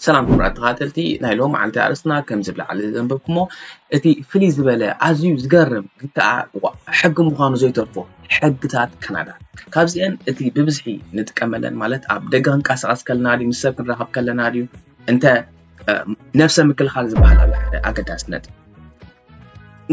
ሰላም ክቡራት ተኸታተልቲ ናይ ሎሚ መዓልቲ ኣርእስትና ከምዚ ብላዕሊ ዘንበብኩሞ እቲ ፍልይ ዝበለ ኣዝዩ ዝገርም ግን ከኣ ሕጊ ምዃኑ ዘይተርፎ ሕግታት ካናዳ። ካብዚአን እቲ ብብዝሒ ንጥቀመለን ማለት ኣብ ደገ ክንቀሳቐስ ከለና ድዩ ምስ ሰብ ክንራኸብ ከለና ድዩ እንተ ነብሰ ምክልኻል ዝበሃል ኣሎ ሓደ ኣገዳሲ ነጥቢ።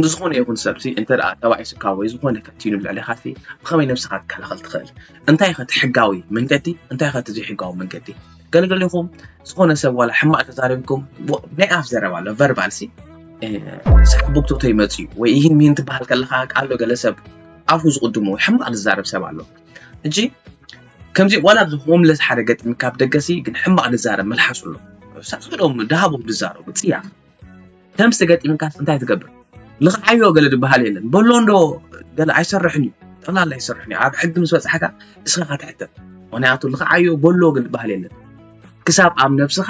ንዝኾነ ይኹን ሰብሲ እንተ ደኣ ተባኢሱካ ወይ ዝኾነ ፈቲኑ ልዕሌኻሲ ብኸመይ ነብስኻ ክትከላኸል ትኽእል? እንታይ ኢኸ እቲ ሕጋዊ መንገዲ እንታይ ኢኸ እቲ ዘይሕጋዊ መንገዲ? ገለገሊኹም ዝኾነ ሰብ ዋላ ሕማቕ ተዛሪብኩም ናይ ኣፍ ዘረባ ኣሎ ቨርባል ሲ ሳሕቡክ ቶቶ ይመጽእ እዩ ወይ ይህን ሚህን ትበሃል ከለኻ ኣሎ ገለ ሰብ ኣፉ ዝቕድሙ ሕማቕ ዝዛረብ ሰብ ኣሎ። እጂ ከምዚ ዋላ ኣብዚ ሆምለስ ሓደ ገጢምካ ኣብ ደገሲ ግን ሕማቕ ዝዛረብ መልሓሱ ኣሎ። ሳስዶም ድሃቦም ዝዛረቡ ጽያፍ ከምዚ ተገጢምካስ እንታይ ትገብር? ልኽዓዮ ገለ ዝበሃል የለን። በሎ እንዶ ገለ ኣይሰርሕን እዩ። ጠቕላላ ኣይሰርሕን እዩ። ኣብ ሕጊ ምስ በጻሕካ እስኻ ኢኻ ትሕተት። ምኽንያቱ ልኽዓዮ በሎ ግን ዝበሃል የለን። ክሳብ ኣብ ነብስኻ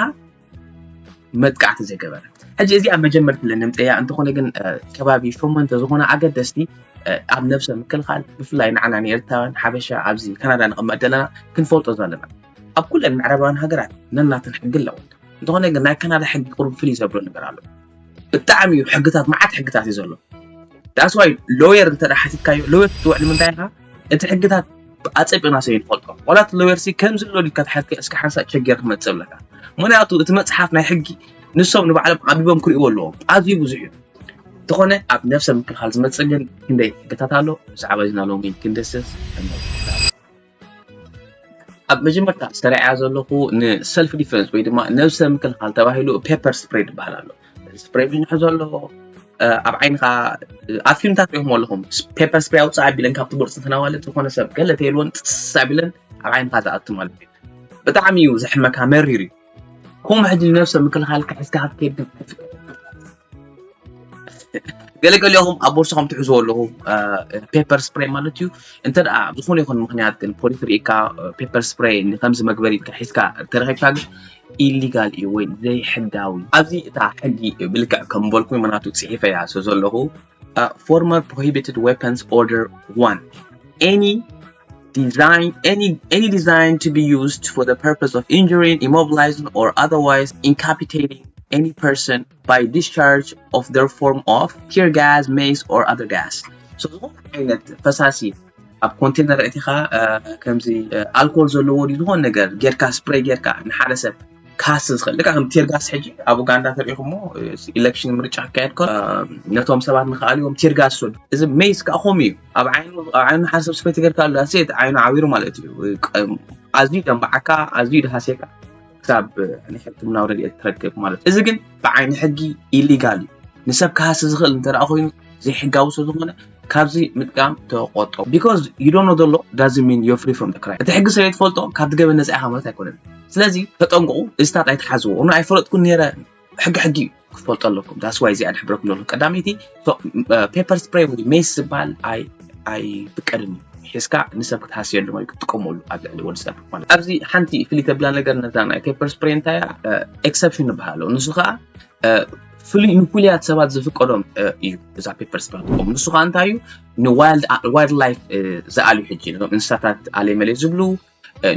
መጥቃዕቲ ዘይገበረ። ሕጂ እዚኣ መጀመርቲ ለንምጸያ እንተኾነ ግን ከባቢ ሸሞንተ ዝኾነ ኣገደስቲ ኣብ ነብሰ ምክልኻል ብፍላይ ንዓና ንኤርትራውያን ሓበሻ ኣብዚ ካናዳ ንቕመጥ ዘለና ክንፈልጦ ዘለና ኣብ ኩለን ምዕራባውያን ሃገራት ነናተን ሕጊ ኣለወን። እንተኾነ ግን ናይ ካናዳ ሕጊ ቁሩብ ፍልይ ዘብሎ ነገር ኣሎ። ብጣዕሚ እዩ ሕግታት መዓት ሕግታት እዩ ዘሎ። ዳስ ዋይ ሎየር እንተ ሓቲትካዮ ሎየር ክትውዕል ንምንታይ ኢኻ እቲ ሕግታት ኣጸቢቕና ሰበይ ንፈልጦ ዋላ እቲ ሎየር ሲ ከምዚ ኣሎ ዲካ ተሓትከ እስከ ሓንሳእ ቸገር ክመጽእ ኣለካ። ምክንያቱ እቲ መጽሓፍ ናይ ሕጊ ንሶም ንባዕሎም ኣቢቦም ክርእይዎ ኣለዎም ኣዝዩ ብዙሕ እዩ። እንተኾነ ኣብ ነብሰ ምክልኻል ዝመጽእ ግን ክንደይ ሕግታት ኣሎ ብዛዕባ እዚ ና ሎሚ ክንደስስ ኣብ መጀመርታ ሰሪዐያ ዘለኹ ንሰልፍ ዲፈንስ ወይ ድማ ነብሰ ምክልኻል ተባሂሉ ፔፐር ስፕሬይ ዝበሃል ኣሎ። ስፕሬይ ብዙሕ ዘሎ ኣብ ዓይንኻ ኣብ ፊልምታት ሪኹም ኣለኹም ፔፐር ስፕሬይ ኣውፅእ ኣቢለን ካብቲ ቦርፂ ተናዋለ ዝኾነ ሰብ ገለ ተይልዎን ጥስ ኣቢለን ኣብ ዓይንኻ ዝኣቱ ማለት እዩ። ብጣዕሚ እዩ ዘሕመካ መሪር እዩ። ከምኡ ሕጂ ነብሰ ምክልኻል ክሕዝካ ክትከይድ ገለገሊኹም ኣብ ቦርሳኹም ትሕዝዎ ኣለኹም ፔፐር ስፕሬይ ማለት እዩ። እንተ ዝኾነ ይኹን ምክንያት ግን ፖሊስ ርኢካ ፔፐር ስፕሬይ ንከምዚ መግበሪ ኢልካ ሒዝካ ተረኺብካ ግን ኢሊጋል እዩ ወይ ዘይሕጋዊ። ኣብዚ እታ ሕጊ ብልክዕ ከም በልኩ ምናቱ ፅሒፈያ ስለ ዘለኹ former prohibited weapons order one any design any any design to be used for the purpose of injuring, immobilizing, or otherwise incapacitating any person by discharge of their form of tear gas, mace, or other gas. So ዝኾነ ዓይነት ፈሳሲ ኣብ ኮንቴነር እቲኻ ከምዚ ኣልኮል ዘለዎ ድዩ ዝኾነ ነገር ጌርካ ስፕሬይ ጌርካ ንሓደ ሰብ ካስ ዝኽእል ልካ ከም ቴርጋስ ሕጂ ኣብ ኡጋንዳ ተሪኢኹሞ ኢሌክሽን ምርጫ ክካየድ ከሎ ነቶም ሰባት ንክኣልዎም ቴርጋስ ይወስዱ። እዚ ሜስ ከዓ ከምኡ እዩ። ኣብ ዓይኑ ኣብ ዓይኑ ሓደ ሰብ ስፕሬይ ተገርካ ኣሎ ሴት ዓይኑ ዓዊሩ ማለት እዩ። ኣዝዩ ደንበዓካ ኣዝዩ ደሃሴካ ክሳብ ናይ ሕክምናዊ ረድኤት ትረክብ ማለት እዩ። እዚ ግን ብዓይኒ ሕጊ ኢሊጋል እዩ። ንሰብ ክሃሲ ዝኽእል እንተ ደኣ ኮይኑ ዘይሕጋዊ ስለ ዝኾነ ካብዚ ምጥቃም ተቆጠቡ። Because you don't know the law doesn't mean you're free from the crime። እቲ ሕጊ ስለ ትፈልጦ ካብቲ ገበን ነጻ ኢኻ ማለት ኣይኮነን። ስለዚ ተጠንቀቑ፣ እዚታት ኣይትሓዝዎ። እኖ ኣይፈለጥኩን ነይረ፣ ሕጊ ሕጊ እዩ ክፈልጦ ኣለኩም። That's why እዚኣ ዝሕብረኩም ዘለኹ ቀዳመይቲ ፔፐር ስፕሬይ ወይ ሜስ ዝበሃል ኣይ ኣይፍቀድን እዩ። ሒዝካ ንሰብ ክትሃስየሉ ወይ ክትጥቀመሉ ኣብ ልዕሊ ወዲ ሰብ ማለት ኣብዚ ሓንቲ ፍልይ ተብላ ነገር ነዛ ናይ ፔፐር ስፕሬይ እንታይ እያ ኤክሰፕሽን ንበሃሎ ንሱ ከዓ ፍሉይ ንፍሉያት ሰባት ዝፍቀዶም እዩ እዛ ፔፐር ስፕሬይ ትጥቀሙ ንሱ ከዓ እንታይ እዩ ንዋይልድ ላይፍ ዝኣልዩ ሕጂ ነዞም እንስሳታት ኣለይ መለይ ዝብሉ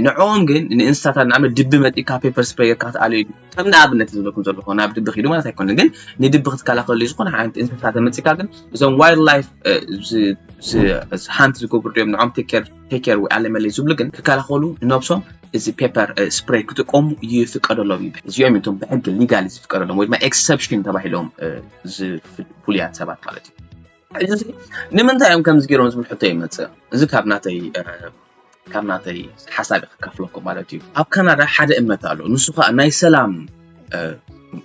ንዕኦም ግን ንእንስሳታት ንኣብነት ድቢ መፂካ ፔፐር ስፕሬይ ጌርካ ትኣልዩ ከም ንኣብነት ዝብለኩም ዘለኹ ናብ ድቢ ኪዱ ማለት ኣይኮነ ግን ንድቢ ክትከላኸሉ ዝኾነ ዓይነት እንስሳ ተመፂካ ግን እዞም ዋይልድ ላይፍ ሃንት ዝገብሩ ድዮም ንዖም ቴኬር ወይ ኣለመለይ ዝብሉ ግን ክከላኸሉ ንነብሶም እዚ ፔፐር ስፕሬይ ክጥቀሙ ይፍቀደሎም ይብል እዚኦም እቶም ብሕጊ ሊጋሊ ዝፍቀደሎም ወይ ድማ ኤክሰፕሽን ተባሂሎም ዝፍሉያት ሰባት ማለት እዩ ንምንታይ እዮም ከምዚ ገይሮም ዝብል ሕቶ ይመፅእ እዚ ካብ ናተይ ካብ ናተይ ሓሳብ ክካፍለኩም ማለት እዩ ኣብ ካናዳ ሓደ እምነት ኣሎ ንሱ ከዓ ናይ ሰላም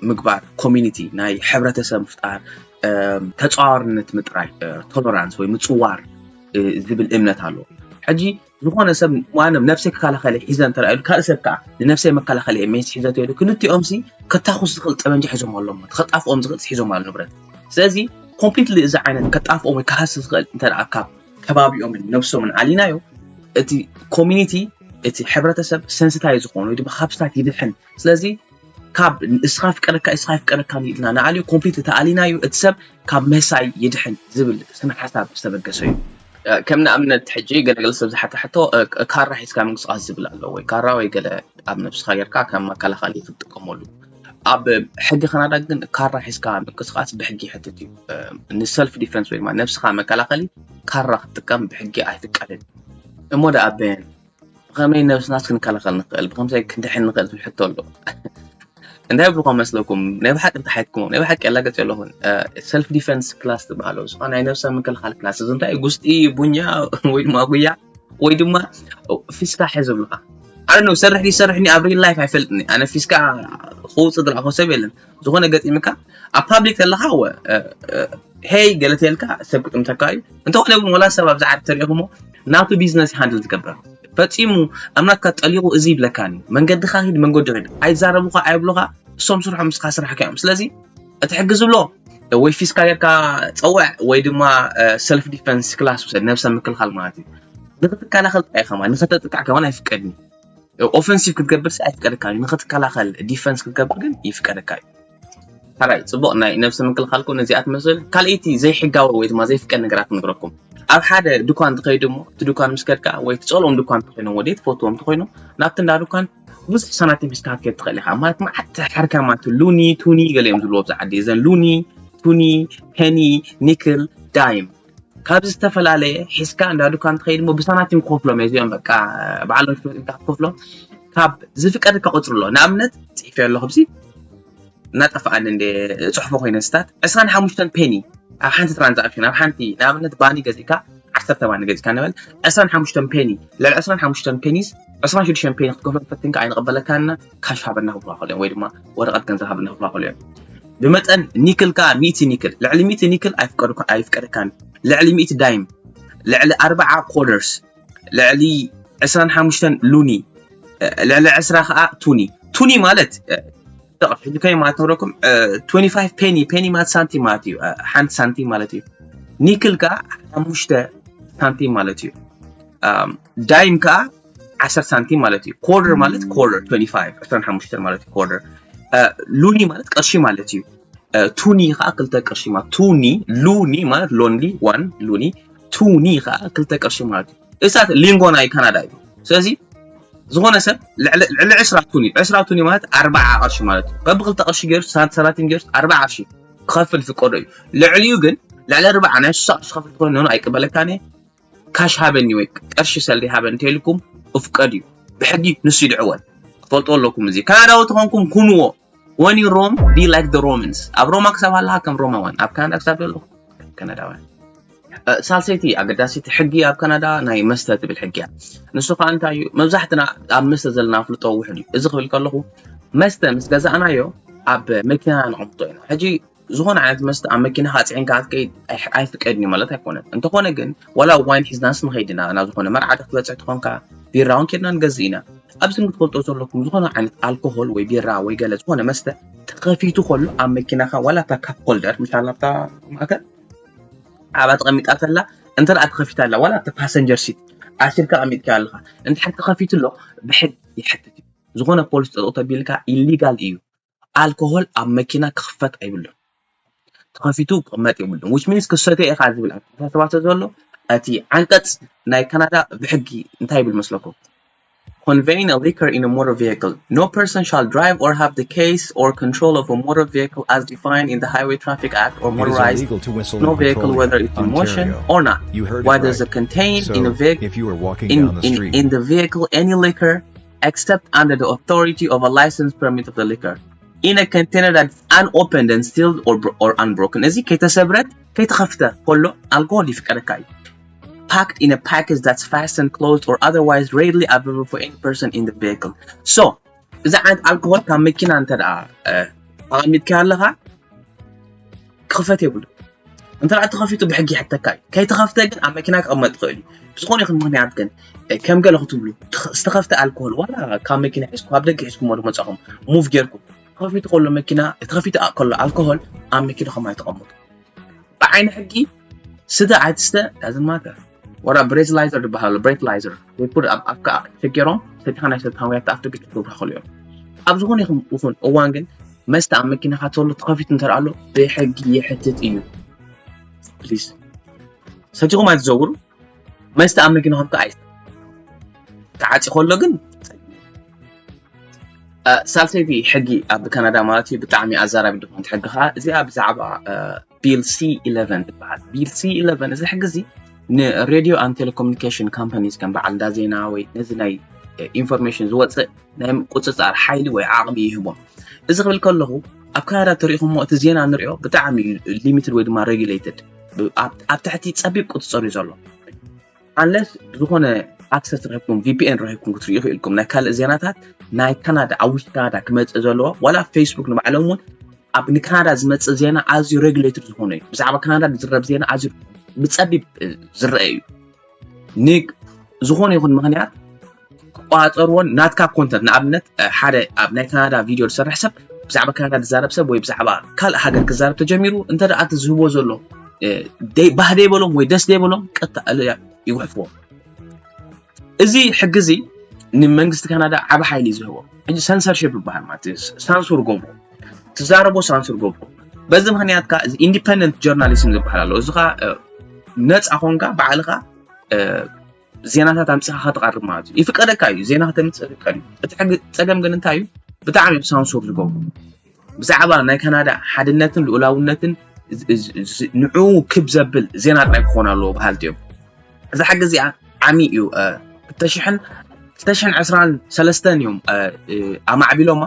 ምግባር ኮሚኒቲ ናይ ሕብረተሰብ ምፍጣር ተፃዋርነት ምጥራይ ቶለራንስ ወይ ምፅዋር ዝብል እምነት ኣሎ ሕጂ ዝኾነ ሰብ ዋንም ነብሰይ ክከላኸለ ሒዘ እንተረኣሉ ካልእ ሰብ ከዓ ንነብሰይ መከላኸለ ሜስ ሒዘ ተሉ ክልቲኦም ሲ ከታኹስ ዝኽእል ጠበንጃ ሒዞም ኣለሞ ከጣፍኦም ዝኽእል ሒዞም ኣሎ ንብረት ስለዚ ኮምፕሊትሊ እዚ ዓይነት ከጣፍኦም ወይ ክሃሲ ዝኽእል እንተ ካብ ከባቢኦምን ነብሶምን ኣሊናዮ እቲ ኮሚኒቲ እቲ ሕብረተሰብ ሰንስታይ ዝኾኑ ወይ ድማ ካብ ስታት ይድሕን ስለዚ ካብ እስኻ ፍቀደካ እስኻ ፍቀደካ ኢልና ንኣልዩ ኮምፕሊት እቲ ኣሊናዩ እቲ ሰብ ካብ ምህሳይ ይድሕን ዝብል ስነ ሓሳብ ዝተበገሰ እዩ ከም ንኣብነት ሕጂ ገለገለ ሰብ ዝሓተ ሕቶ ካራ ሒዝካ ምንቅስቃስ ዝብል ኣሎ ወይ ካራ ወይ ገለ ኣብ ነብስኻ ጌርካ ከም መከላኸሊ ክትጥቀመሉ ኣብ ሕጊ ካናዳ ግን ካራ ሒዝካ ምንቅስቃስ ብሕጊ ይሕትት እዩ። ን self defense ወይ ድማ ነብስኻ መከላኸሊ ካራ ክትጥቀም ብሕጊ ኣይፍቀድን። እሞ ደኣ ኣበየን ብኸመይ ነብስናስ ክንከላኸል ንኽእል፣ ብኸምሳይ ክንድሕን ንኽእል ዝብል ሕቶ ኣሎ። እንታይ ይብልኩም መስለኩም? ናይ ብሓቂ እንተሓትኩም ናይ ብሓቂ ኣላገጽ ኣለኹን። Self defense class ዝበሃሉ ዝኾነ ናይ ነብሰ ምክልኻል ክላስ እዚ እንታይ ጉስጢ ቡኛ ወይ ድማ ጉያ ወይ ድማ ፊስካ ሕዝ ዝብልካ ኣነ ነው ሰርሕ ዲሰርሕኒ ኣብ real life ኣይፈልጥኒ። ኣነ ፊስካ ክውፅእ ዝረኣኹ ሰብ የለን። ዝኾነ ገጢምካ ኣብ ፓብሊክ ዘለካ ወ ሄይ ገለ ተልካ ሰብ ክጥምተካ እዩ። እንተኾነ እውን ወላ ሰብ ኣብዚ ዓዲ ተሪእኹሞ ናቱ ቢዝነስ ሃንድል ዝገብር ፈፂሙ ኣምላክካ ጠሊቑ እዚ ይብለካን እዩ። መንገድኻ ሂድ መንገዱ ሂድ ኣይዛረቡኻ ኣይብሉኻ። እሶም ስርሖም ንስኻ ስራሕካ እዮም። ስለዚ እቲ ሕጊ ዝብሎ ወይ ፊስካ ጌርካ ፀውዕ ወይ ድማ self defense class ውሰድ፣ ነብሰ ምክልኻል ማለት እዩ። ንክትከላኸል ጥራይ ከማን ንክተጥቃዕ ከማን ኣይፍቀድን እዩ። ኦፈንሲቭ ክትገብር ሲ ኣይፍቀደካ እዩ። ንክትከላኸል ዲፈንስ ክትገብር ግን ይፍቀደካ እዩ። ሓራይ ፅቡቅ ናይ ነብሰ ምክልኻልኩም ነዚኣ ትመስል። ካልኣይቲ ዘይሕጋዊ ወይ ድማ ዘይፍቀድ ነገራት ክነግረኩም። ኣብ ሓደ ድኳን ትኸይዱ እሞ እቲ ድኳን ምስ ከድካ ወይ ትፀልኦም ድኳን ተኮይኖም ወይ ትፈትዎም ተኮይኖም ናብቲ እንዳ ድኳን ብዙሕ ሳናቲም ሒዝካ ክትከይድ ትኽእል ኢኻ። ማለት መዓት ሓርካ ማለት ሉኒ ቱኒ ገለ እዮም ዝብልዎ ኣብዚ ዓዲ። እዘን ሉኒ ቱኒ ፔኒ ኒክል ዳይም ካብ ዝተፈላለየ ሒዝካ እንዳ ድኳን ትኸይድ እሞ ብሳናቲም ክኸፍሎም እየ እዚኦም በቃ በዓሎም ሽመጥካ ክኸፍሎም ካብ ዝፍቀደካ ቁፅሪ ኣሎ። ንኣብነት ፅሒፈ ኣለኹ ብዚ እናጠፍኣኒ እንደ ፅሕፎ ኮይነ ስታት ዕስራን ሓሙሽተን ፔኒ ኣብ ሓንቲ ትራንዛክሽን ኣብ ሓንቲ ንኣብነት ባኒ ገዚእካ ዓሰርተ ባኒ ገዚእካ ንበል ዕስራን ሓሙሽተን ፔኒ ልዕሊ ዕስራን ሓሙሽተን ፔኒስ ዕስራን ሽዱሽተን ፔኒ ክትከፍሎ ፈቲንካ ኣይንቕበለካና ካሽ ሃበና ክብሉካ ከልዮም ወይ ድማ ወረቐት ገንዘብ ሃበና ክብሉካ ከልዮም ብመጠን ኒክል ከዓ ሚእቲ ኒክል ልዕሊ ሚእቲ ኒክል ኣይፍቀዱካ ኣይፍቀደካን ልዕሊ ሚእቲ ዳይም ልዕሊ ኣርባዓ ኮደርስ ልዕሊ ዕስራን ሓሙሽተን ሉኒ ልዕሊ ዕስራ ከዓ ቱኒ ቱኒ ማለት ደቂ ሕጂ ከይ ማለት ነብረኩም twenty five ፔኒ ፔኒ ማለት ሳንቲም ማለት እዩ ሓንቲ ሳንቲም ማለት እዩ ኒክል ከዓ ሓሙሽተ ሳንቲም ማለት እዩ ዳይም ከዓ ዓሰርተ ሳንቲም ማለት እዩ ኮርደር ማለት ኮርደር twenty five ዕስራን ሓሙሽተን ማለት እዩ ኮርደር ሉኒ ማለት ቅርሺ ማለት እዩ ቱኒ ከዓ ክልተ ቅርሺ ማለት ቱኒ ሉኒ ማለት ሎንሊ ዋን ሉኒ ቱኒ ከዓ ክልተ ቅርሺ ማለት እዩ እሳት ሊንጎ ናይ ካናዳ እዩ ስለዚ ዝኾነ ሰብ ልዕሊ ዕስራ ቱኒ ዕስራ ቱኒ ማለት ኣርባዓ ቅርሺ ማለት እዩ በብክልተ ቅርሺ ገይሩ ሳንቲም ገይሩ ኣርባዓ ቅርሺ ክኸፍል ፍቀዶ እዩ ልዕሊኡ ግን ልዕሊ ኣርባዓ ናይ ሱሳ ቅርሺ ከፍል ትኾይኑ ኣይቅበለካን እየ ካሽ ሃበኒ ወይ ቅርሺ ሰልዲ ሃበኒ እንተኢልኩም እፍቀድ እዩ ብሕጊ ንሱ ይድዕወል ትፈልጦ ኣለኩም እዚ ካናዳዊ ተኾንኩም ኩንዎ when you Rome be like the Romans ኣብ ሮማ ክሳብ ኣለካ ከም ሮማውያን ኣብ ካናዳ ክሳብ ዘለኹ ካናዳውያን ሳልሰይቲ ኣገዳሲቲ ሕጊ ኣብ ካናዳ ናይ መስተ ትብል ሕጊ እያ ንሱ ከዓ እንታይ እዩ መብዛሕትና ኣብ መስተ ዘለና ኣፍልጦ ውሕድ እዩ እዚ ክብል ከለኹ መስተ ምስ ገዛእናዮ ኣብ መኪና ንቐምጦ ኢና ሕጂ ዝኾነ ዓይነት መስተ ኣብ መኪናኻ ኣፅዒንካ ክትከይድ ኣይፍቀድን እዩ ማለት ኣይኮነን እንተኾነ ግን ዋላ ዋይን ሒዝናስ ንኸይድ ኢና ናብ ዝኾነ መርዓ ዶ ክትበፅሕ ትኾንካ ቢራ እውን ኬድና ንገዝእ ኢና ኣብዚ ግን ክትፈልጦ ዘለኩም ዝኾነ ዓይነት ኣልኮሆል ወይ ቢራ ወይ ገለ ዝኾነ መስተ ተኸፊቱ ከሎ ኣብ መኪናኻ ዋላ እታ ካፕ ሆልደር ምሻላ ኣብታ ማእከል ኣብኣ ተቐሚጣ ተላ እንተ ደኣ ተኸፊታ ኣላ ዋላ ኣብቲ ፓሰንጀር ሲት ኣሲርካ ቀሚጥካ ኣለኻ እንድሕር ተኸፊቱ ኣሎ ብሕግ ይሕትት እዩ ዝኾነ ፖሊስ ጠጠው ተቢልካ ኢሊጋል እዩ ኣልኮሆል ኣብ መኪና ክኽፈት ኣይብሉን ተኸፊቱ ክቕመጥ የብሉን which means ክሰትዮ ኢኻ ዝብል ኣተሓሳስባ ስለ ዘሎ እቲ ዓንቀፅ ናይ ካናዳ ብሕጊ እንታይ ይብል መስለኩም Conveying a liquor in a motor vehicle. No person shall drive or have the case or control of a motor vehicle as defined in the Highway Traffic Act or motorized no vehicle, whether it's in motion or not, whether it's contained in a vehicle, in, in, in the vehicle any liquor except under the authority of a licensed permit of the liquor in a container that's unopened and sealed or, or unbroken. እዚ ከይተሰብረት ከይተኸፍተ ከሎ ኣልኮሆል ይፍቀደካ እዩ packed in a package that's fastened, closed, or otherwise readily available for any person in the vehicle. So, እዚ ዓይነት ኣልኮሆል ካብ መኪና እንተ ደኣ ኣቐሚጥካ ኣለኻ ክኽፈት የብሉ እንተ ደኣ ተኸፊቱ ብሕጊ ይሕተካ እዩ ከይተኸፍተ ግን ኣብ መኪና ክቕመጥ ይኽእል እዩ ብዝኾነ ይኹን ምክንያት ግን ከም ገለ ክትብሉ ዝተኸፍተ ኣልኮሆል ዋላ ካብ መኪና ሒዝኩም ኣብ ደገ ሒዝኩሞ ዝመፃኹም ሙቭ ጌርኩም ተኸፊቱ ከሎ መኪና ተኸፊቱ ከሎ ኣልኮሆል ኣብ መኪናኹም ኣይተቐምጡ ብዓይኒ ሕጊ ስተ ኣይትስተ ዳዝን ማተር ወላ ብሬትላይዘር ዝበሃል ኣሎ ብሬትላይዘር ወይ ፑድ ኣብ ኣፍካ ሸጌሮም ሰቲኻ ናይ ሰብካ ወይ ኣብቲ ኣፍደገ ክትገብሩ ይኽእሉ እዮም ኣብ ዝኾነ ይኹን እዋን ግን መስተ ኣብ መኪናኻ ተሎ ተኸፊቱ እንተ ኣሎ ብሕጊ ይሕትት እዩ ፕሊዝ ሰቲኹም ኣይትዘውሩ መስተ ኣብ መኪናኹም ከዓ ኣይስተ ተዓፂ ከሎ ግን ሳልሰይቲ ሕጊ ኣብ ካናዳ ማለት እዩ ብጣዕሚ ኣዛራቢ ዝኾነት ሕጊ ኸዓ እዚኣ ብዛዕባ ቢል ሲ ኢለቨን ትበሃል። ቢል ሲ ኢለቨን እዚ ሕጊ እዚ ንሬድዮ and telecommunication companies ከም በዓል እንዳ ዜና ወይ ነዚ ናይ ኢንፎርሜሽን ዝወፅእ ናይ ምቁፅፃር ሓይሊ ወይ ዓቕሚ ይህቦም። እዚ ክብል ከለኹ ኣብ ካናዳ ተሪኢኹሞ እቲ ዜና ንሪኦ ብጣዕሚ ሊሚትድ ወይ ድማ ሬጉሌትድ ኣብ ትሕቲ ፀቢብ ቁፅፅር እዩ ዘሎ። ኣንለስ ዝኾነ ኣክሰስ ረኪብኩም ቪፒኤን ረኪብኩም ክትሪኡ ይኽእልኩም ናይ ካልእ ዜናታት ናይ ካናዳ ኣብ ውሽጢ ካናዳ ክመፅእ ዘለዎ ዋላ ፌስቡክ ንባዕሎም እውን ኣብ ንካናዳ ዝመፅእ ዜና ኣዝዩ ሬጉሌትድ ዝኾነ እዩ። ብዛዕባ ካናዳ ዝረብ ዜና ኣዝዩ ብፀቢብ ዝረአ እዩ። ንዝኾነ ይኹን ምኽንያት ክቆፃፀርዎን ናትካ ኮንተንት ንኣብነት ሓደ ኣብ ናይ ካናዳ ቪድዮ ዝሰርሕ ሰብ ብዛዕባ ካናዳ ዝዛረብ ሰብ ወይ ብዛዕባ ካልእ ሃገር ክዛረብ ተጀሚሩ እንተ ደኣ እቲ ዝህቦ ዘሎ ባህ ደይበሎም ወይ ደስ ደይበሎም ቀጥታ ይጉሕፍዎ። እዚ ሕጊ እዚ ንመንግስቲ ካናዳ ዓቢ ሓይሊ እዩ ዝህቦ። ሕጂ ሰንሰርሽፕ ይበሃል ማለት እዩ። ሳንሱር ገብሩ ትዛረቦ ሳንሱር ገብሩ በዚ ምክንያት ከዓ እዚ ኢንዲፐንደንት ጆርናሊስም ዝበሃል ኣሎ። እዚ ከዓ ነፃ ኮንካ ባዕልካ ዜናታት ኣምፂኻ ከተቕርብ ማለት እዩ። ይፍቀደካ እዩ፣ ዜና ከተምፅእ ይፍቀድ እዩ። እቲ ሕጊ ፀገም ግን እንታይ እዩ? ብጣዕሚ እዮም ሳንሱር ዝገብሩ። ብዛዕባ ናይ ካናዳ ሓድነትን ልኡላውነትን ንዕኡ ክብ ዘብል ዜና ጥራይ ክኾኑ ኣለዎ በሃልቲ እዮም። እዛ ሕጊ እዚኣ ዓሚ እዩ። ክልተ ሽሕን ዕስራን ሰለስተን እዮም ኣማዕቢሎማ።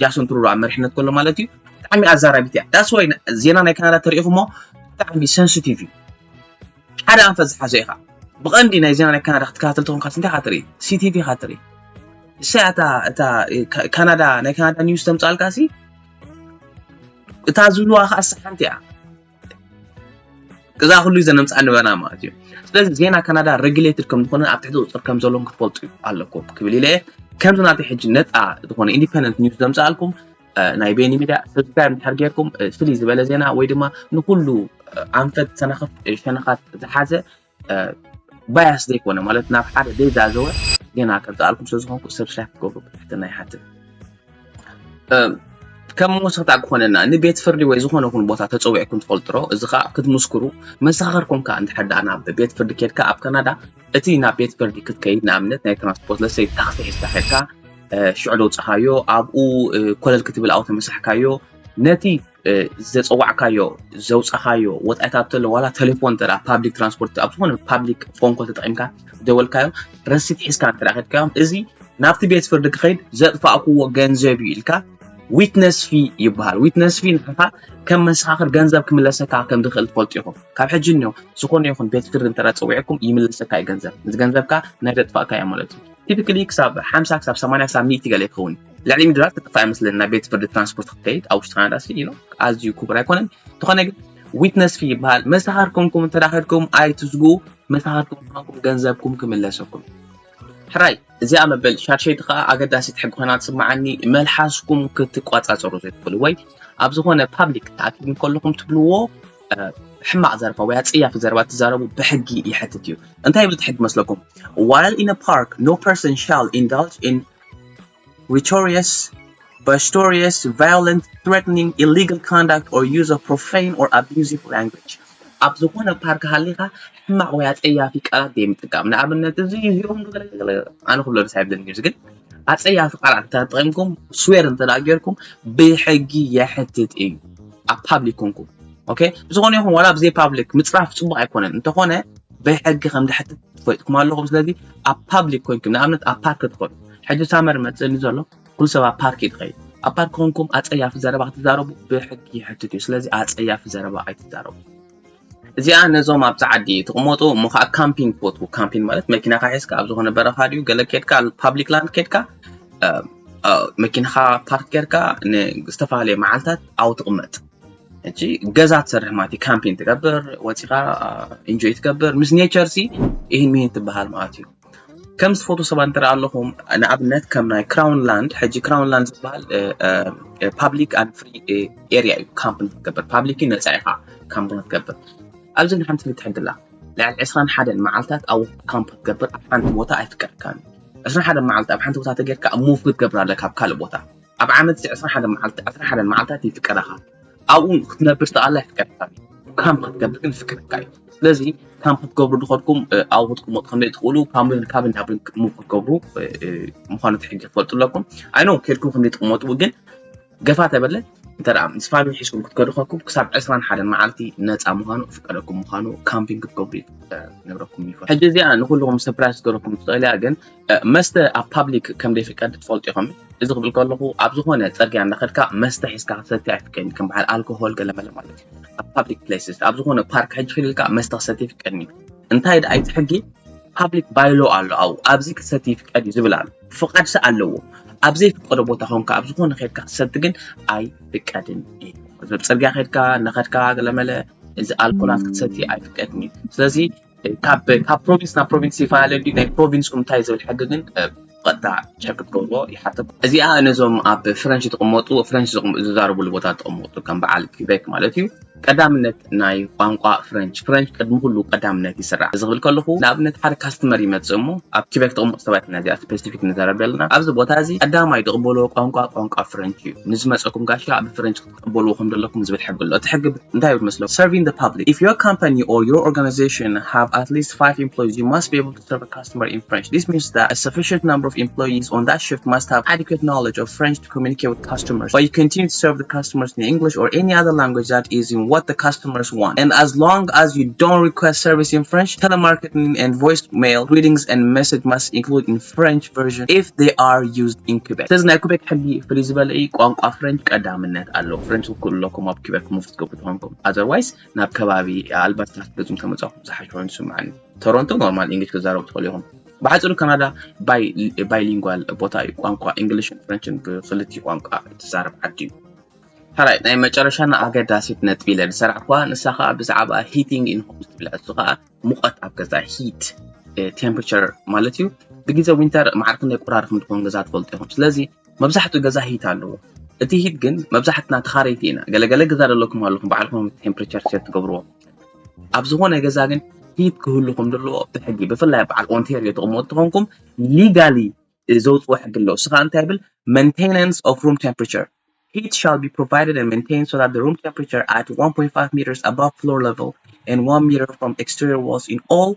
ጃስን ትሩዶ ኣብ መሪሕነት ከሎ ማለት እዩ። ብጣዕሚ ኣዛራቢት እያ። ዳስ ወይ ዜና ናይ ካናዳ ተሪኢኹሞ ብጣዕሚ ሰንሲቲቭ እዩ። ሓደ ኣንፈት ዝሓዘ ኢኻ። ብቐንዲ ናይ ዜና ናይ ካናዳ ክትከታተል ተኾንካ እንታይ ኢኻ ትርኢ? ሲቲቪ ኢኻ ትርኢ። እሳ እታ እታ ካናዳ ናይ ካናዳ ኒውስ ተምጻልካ ሲ እታ ዝብልዋ ከኣ ሓንቲ እያ። እዛ ኩሉ ዘነምጻ ንበና ማለት እዩ። ስለዚ ዜና ካናዳ ሬጉሌትድ ከም ዝኾነ ኣብ ትሕቲ ቁፅር ከም ዘለዎም ክትፈልጡ ኣለኩም ክብል ኢለ ከምዚ ናተይ ሕጂ ነፃ ዝኾነ ኢንዲፐንደንት ኒውስ ዘምፃኣልኩም ናይ ቤኒ ሚድያ ሰብስክራይብ እንድሕር ጌርኩም ፍልይ ዝበለ ዜና ወይ ድማ ንኩሉ ኣንፈት ሰናኽፍ ሸነኻት ዝሓዘ ባያስ ዘይኮነ ማለት ናብ ሓደ ዘይዛዘወ ዜና ከምፅኣልኩም ስለዝኾንኩ ሰብስክራይብ ክትገብሩ ብትሕትና ይሓትት። ከም መወሰኽታ ክኾነና ንቤት ፍርዲ ወይ ዝኾነ ይኹን ቦታ ተፀዊዕኩም ትፈልጥሮ እዚ ከዓ ክትምስክሩ መሰኻኽርኩም ከዓ እንድሕር ደኣ ናብ ቤት ፍርዲ ኬድካ ኣብ ካናዳ እቲ ናብ ቤት ፍርዲ ክትከይድ ንኣብነት ናይ ትራንስፖርት ለሰይ ታክሲ ሒዝካ ኬድካ ሽዑ ደውፃኻዮ ኣብኡ ኮለል ክትብል ኣብኡ ተመሳሕካዮ ነቲ ዘፀዋዕካዮ ዘውፃኻዮ ወፃኢታት ተሎ ዋላ ቴሌፎን ተራ ፓብሊክ ትራንስፖርት ኣብ ዝኾነ ፓብሊክ ፎን ኮል ተጠቂምካ ዝደወልካዮ ረሲት ሒዝካ እንተ ኬድካዮም እዚ ናብቲ ቤት ፍርዲ ክኸይድ ዘጥፋእክዎ ገንዘብ እዩ ኢልካ ዊትነስ ፊ ይበሃል። ዊትነስ ፊ ንዓኻ ከም መሰኻኽር ገንዘብ ክምለሰካ ከም ዝኽእል ትፈልጡ ኢኹም። ካብ ሕጂ እኒኦ ዝኾነ ይኹን ቤት ፍርዲ እንተ ፀዊዕኩም ይምለሰካ እዩ ገንዘብ። እዚ ገንዘብካ ናይ ዘጥፋእካዮ ማለት እዩ። ቲፒክሊ ክሳብ ሓምሳ ክሳብ ሰማንያ ክሳብ ሚእቲ ገለ ይኸውን ልዕሊ ሚእቲ ዶላር ትጥፋእ ኣይመስለኒ ናብ ቤት ፍርዲ ትራንስፖርት ክትከይድ ኣብ ውሽጢ ካናዳ ሲ you know ኣዝዩ ክቡር ኣይኮነን። እንተኾነ ግን ዊትነስ ፊ ይበሃል። መሰኻኽር ኮንኩም እንተ ኬድኩም ኣይትስግኡ። መሰኻኽር ኮንኩም ገንዘብኩም ክምለሰኩም። ሕራይ እዚኣ መበል ሻድሸይቲ ከዓ ኣገዳሲት ሕጊ ኮይና ትስምዓኒ። መልሓስኩም ክትቋፃፀሩ ዘይትኽእሉ ወይ ኣብ ዝኾነ ፓብሊክ ተኣኪብኩም ከለኹም ትብልዎ ሕማቕ ዘረባ ወይ ኣፀያፊ ዘረባ ትዛረቡ ብሕጊ ይሕትት እዩ። እንታይ ይብል እቲ ሕጊ መስለኩም? While in a park, no person shall indulge in rhetorious, boisterous, violent, threatening, illegal conduct or use of profane or abusive language. ኣብ ዝኾነ ፓርክ ሃሊኻ ሕማቕ ወይ ኣፀያፊ ቃላት ዘይምጥቃም። ንኣብነት እዚ እዚኦም ኣነ ክብሎ ደስ ኣይብለኒ ግን ኣፀያፊ ቃላት እንተ ተጠቂምኩም ስዌር እንተ ጌርኩም ብሕጊ የሕትት እዩ ኣብ ፓብሊክ ኮንኩም። ኦኬ ብዝኾነ ይኹን ዋላ ብዘይ ፓብሊክ ምፅራፍ ፅቡቕ ኣይኮነን እንተኾነ ብሕጊ ከም ዝሕትት ትፈልጥኩም ኣለኹም። ስለዚ ኣብ ፓብሊክ ኮይንኩም ንኣብነት ኣብ ፓርክ ትኾኑ ሕጂ ሳመር መፅእኒ ዘሎ ኩሉ ሰብ ኣብ ፓርክ እዩ ዝኸይድ። ኣብ ፓርክ ኮንኩም ኣፀያፊ ዘረባ ክትዛረቡ ብሕጊ ይሕትት እዩ። ስለዚ ኣፀያፊ ዘረባ ኣይትዛረቡ። እዚኣ ነዞም ኣብዚ ዓዲ ትቕመጡ እሞ ከዓ ካምፒን ትፈትዉ። ካምፒን ማለት መኪናካ ሒዝካ ኣብ ዝኾነ በረኻ ድዩ ገለ ኬድካ ፓብሊክ ላንድ ኬድካ መኪናኻ ፓርክ ጌርካ ንዝተፈላለየ መዓልታት ኣብኡ ትቕመጥ። ሕጂ ገዛ ትሰርሕ ማለት እዩ። ካምፒን ትገብር፣ ወፂኻ ኢንጆይ ትገብር፣ ምስ ኔቸር ሲ ይህን ሚሂን ትበሃል ማለት እዩ። ከም ዝፈቱ ሰባት እንተ ኣለኹም ንኣብነት ከም ናይ ክራውን ላንድ ሕጂ ክራውን ላንድ ዝበሃል ፓብሊክ ኣንድ ፍሪ ኤርያ እዩ። ካምፕ ንክትገብር ፓብሊክ ነፃ ኢኻ ካምፕ ንክትገብር ኣብዚ ንሓንቲ ፍልቲ ሕድላ ልዕሊ ዕስራን ሓደን መዓልታት ኣብ ካምፕ ክትገብር ኣብ ሓንቲ ቦታ ኣይፍቀድካን። ዕስራን ሓደን መዓልቲ ኣብ ሓንቲ ቦታ ተጌርካ ኣብ ሙቭ ክትገብር ኣለካ ኣብ ካልእ ቦታ ኣብ ዓመት ዕስራን ሓደን መዓልቲ ዕስራን ሓደን መዓልታት ይፍቀደኻ ኣብኡ ክትነብር ተኣላ ይፍቀደካ ካምፕ ክትገብር ግን ይፍቀደካ እዩ። ስለዚ ካምፕ ክትገብሩ ድኸድኩም ኣብኡ ክትቅመጡ ከም ዘይትኽእሉ ካብን ናብን ሙቭ ክትገብሩ ምኳኑ እቲ ሕጊ ክትፈልጡ ኣለኩም። ኣይኖ ከድኩም ከም ዘይትቅመጡ ግን ገፋ ተበለ እንተ ምስ ፋሚሊ ሒዝኩም ክትከዱ ከኩም ክሳብ ዕስራን ሓደን መዓልቲ ነፃ ምዃኑ ፍቀደኩም ምዃኑ ካምፒንግ ክትገብሩ ነብረኩም ይፈ ሕጂ እዚኣ ንኩልኩም ሰፕራይዝ ክትገረኩም ትኽእል እያ። ግን መስተ ኣብ ፓብሊክ ከም ዘይፍቀድ ትፈልጡ ኢኹም። እዚ ክብል ከለኹ ኣብ ዝኾነ ፅርግያ እንዳኸድካ መስተ ሒዝካ ክትሰቲ ኣይፍቀድን፣ ከም በዓል ኣልኮሆል ገለመለ ማለት እዩ። ኣብ ፓብሊክ ፕሌስስ ኣብ ዝኾነ ፓርክ ሕጂ ክልልካ መስተ ክሰቲ ኣይፍቀድን እዩ። እንታይ ደኣ እቲ ሕጊ ፓብሊክ ባይሎ ኣሎ ኣብኡ ኣብዚ ክትሰቲ ይፍቀድ እዩ ዝብል ኣሎ። ፍቓድ ሰ ኣለዎ። ኣብ ዘይፍቀዶ ቦታ ኮንካ ኣብ ዝኾነ ከድካ ክትሰቲ ግን ኣይፍቀድን እዩ። ኣብ ፅርግያ ከድካ እናኸድካ ገለመለ እዚ ኣልኮላት ክትሰቲ ኣይፍቀድን እዩ። ስለዚ ካብ ካብ ፕሮቪንስ ናብ ፕሮቪንስ ይፈላለ ድዩ ናይ ፕሮቪንስኩም እንታይ ዝብል ሕጊ ግን ቀጥታ ቸክ ክትገብርዎ ይሓተኩም። እዚኣ ነዞም ኣብ ፍረንች ዝቕመጡ ፍረንች ዝዛረብሉ ቦታ ዝቕመጡ ከም በዓል ኪቤክ ማለት እዩ ቀዳምነት ናይ ቋንቋ ፍረንች ፍረንች ቅድሚ ኩሉ ቀዳምነት ይስራሕ እዚ ክብል ከለኹ ንኣብነት ሓደ ካስተመር ይመፅእ እሞ ኣብ ኪቤክ ዝቕመጡ ሰባት ኢና እዚኣ ስፔሲፊክ ንዛረብ ዘለና ኣብዚ ቦታ እዚ ቀዳማይ ዝቕበልዎ ቋንቋ ቋንቋ ፍረንች እዩ። ንዝመፀኩም ጋሻ ብፍረንች ክትቀበልዎ ከም ዘለኩም ዝብል ሕጊ ኣሎ። እቲ ሕጊ እንታይ እዩ ዝመስለኩም? Serving the public. If your company or your organization have at least five employees, you must be able to serve a customer in French. This means that a sufficient number of employees on that shift must have adequate knowledge of French to communicate with customers, while you continue to serve the customers in English or any other language that is in what the customers want. And as long as you don't request service in French, telemarketing and voicemail greetings and message must include in French version if they are used in Quebec. ስለዚ ናይ ኩቤክ ሕጊ ፍልይ ዝበለ እዩ። ቋንቋ ፍረንች ቀዳምነት ኣለዎ። ፍረንች ክትክእሉ ኣለኩም ኣብ ኩቤክ ሙቭ ክትገብሩ ተኾንኩም። ኣዘርዋይስ ናብ ከባቢ ኣልባስታት ገዝም ከመፃኹም ዝሓሸ ኮይኑ ይስምዓኒ። ቶሮንቶ ኖርማል ኢንግሊሽ ክዛረቡ ትኽእሉ ኢኹም። ብሓፂሩ ካናዳ ባይሊንጓል ቦታ እዩ። ቋንቋ ኢንግሊሽን ፍረንችን ብክልቲኡ ቋንቋ ትዛረብ ዓዲ እዩ። ካልኣይ ናይ መጨረሻና ኣገዳሲት ነጥቢ ኢለ ዝሰራሕኳ ንሳ ከዓ ብዛዕባ ሂቲንግ ኢን ሆምስ ትብላ እሱ ከዓ ሙቐት ኣብ ገዛ ሂት ቴምፕሬቸር ማለት እዩ። ብግዜ ዊንተር ማዕረ ክንደይ ቁራር ከም ዝኾን ገዛ ትፈልጡ ኢኹም። ስለዚ መብዛሕትኡ ገዛ ሂት ኣለዎ። እቲ ሂት ግን መብዛሕትና ተኻረይቲ ኢና። ገለገለ ገዛ ዘለኩም ኣለኹም ባዕልኩም ቴምፕሬቸር ሴት ትገብርዎ። ኣብ ዝኾነ ገዛ ግን ሂት ክህሉ ከም ዘለዎ ብሕጊ ብፍላይ በዓል ኦንቴሪዮ ትቕመጡ ተኾንኩም ሊጋሊ ዘውፅዎ ሕጊ ኣለዎ። እሱ ከዓ እንታይ ይብል? Maintenance of room temperature. Heat shall be provided and maintained so that the room temperature at one point five meters above floor level and one meter from exterior walls in all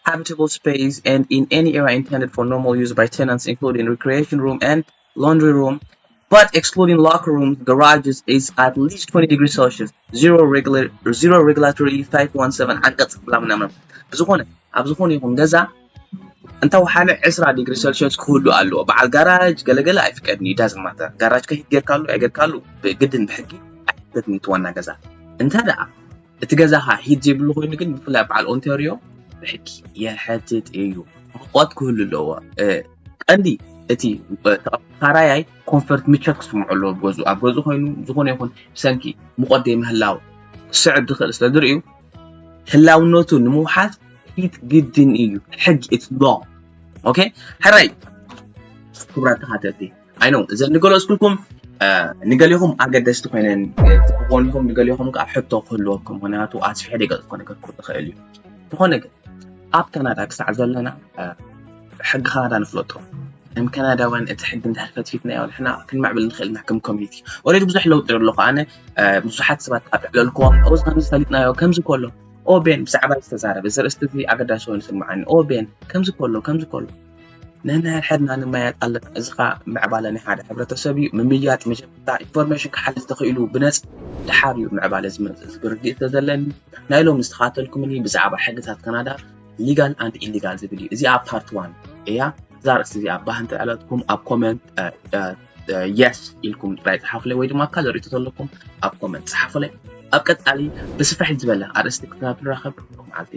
habitable space and in any area intended for normal use by tenants, including recreation room and laundry room, but excluding locker rooms, garages, is at least twenty degrees Celsius, zero regular, zero regulatory five one seven ዓንቀፅ ብላ ምናምን ብዝኾነ ኣብ ዝኾነ ይኹን ገዛ እንተወሓደ ዕስራ ዲግሪ ሴልሽየስ ክህሉ ኣለዎ። በዓል ጋራጅ ገለገለ ኣይፍቀድን እዩ። ዳዝን ማተር ጋራጅ ከ ሂት ጌርካሉ ኣይጌርካሉ ብግድን ብሕጊ ኣይፍቀድን እዩ። እቲ ዋና ገዛ እንተ ደኣ እቲ ገዛኻ ሂት ዘይብሉ ኮይኑ ግን ብፍላይ በዓል ኦንታሪዮ ብሕጊ የሕትት እዩ። ሙቐት ክህሉ ኣለዎ። ቀንዲ እቲ ተኻራያይ ኮንፈርት ምቸት ክስምዖ ኣለዎ። ኣብ ገዙ ኣብ ገዙ ኮይኑ ዝኾነ ይኹን ብሰንኪ ሙቐት ዘይምህላው ክስዕብ ዝኽእል ስለ ዝርእዩ ህላውነቱ ንምውሓስ ሂት ግድን እዩ። ሕጊ it's law። ኦኬ ሕራይ ክቡራት ተኻተልቲ ኣይኖ እዘን ንገለፅኩልኩም ንገሊኹም ኣገደስቲ ኮይነን ትኾንኩም ንገሊኹም ከዓ ሕቶ ክህልወኩም ምክንያቱ ኣስፊሐ ደይገለፅኮ ነገር ክህሉ ይኽእል እዩ። ዝኾነ ግን ኣብ ካናዳ ክሳዕ ዘለና ሕጊ ካናዳ ንፍለጦ ከም ካናዳውያን እቲ ሕጊ እንድሕር ፈትፊትናዮ ንሕና ክንምዕብል ንኽእል ኢና ከም ኮሚኒቲ ኦሬዲ ብዙሕ ለውጢ ኣለኹ ኣነ ብዙሓት ሰባት ኣብ ዕለልክዎም ኦዝናን ዝፈሊጥናዮ ከምዚ ከሎ ኦቤን ብዛዕባ ዝተዛረበ እዚ ርእስቲ እዚ ኣገዳሲ ኮይኑ ስምዓኒ ኦቤን ከምዚ ከሎ ከምዚ ከሎ ነናይ ሕድና ንመያጥ ኣለና እዚ ከዓ ምዕባለ ናይ ሓደ ሕብረተሰብ እዩ ምምያጥ መጀመርታ ኢንፎርሜሽን ክሓልፍ ተኽኢሉ ብነፅ ድሓር እዩ ምዕባለ ዝመፅእ ዝብል ርድኢት ተዘለኒ ናይ ሎም ዝተኻተልኩምኒ ብዛዕባ ሕግታት ካናዳ ሊጋል ኣንድ ኢሊጋል ዝብል እዩ እዚኣ ፓርት ዋን እያ እዛ ርእስቲ እዚኣ ባህንተ ዕለትኩም ኣብ ኮመንት የስ ኢልኩም ጥራይ ፀሓፉለይ ወይ ድማ ካልእ ርእቶ ዘለኩም ኣብ ኮመንት ፀሓፉለይ ኣብ ቀፃሊ ብስፍሕ ዝበለ ኣርእስቲ ክትናብ ንራኸብ መዓልቲ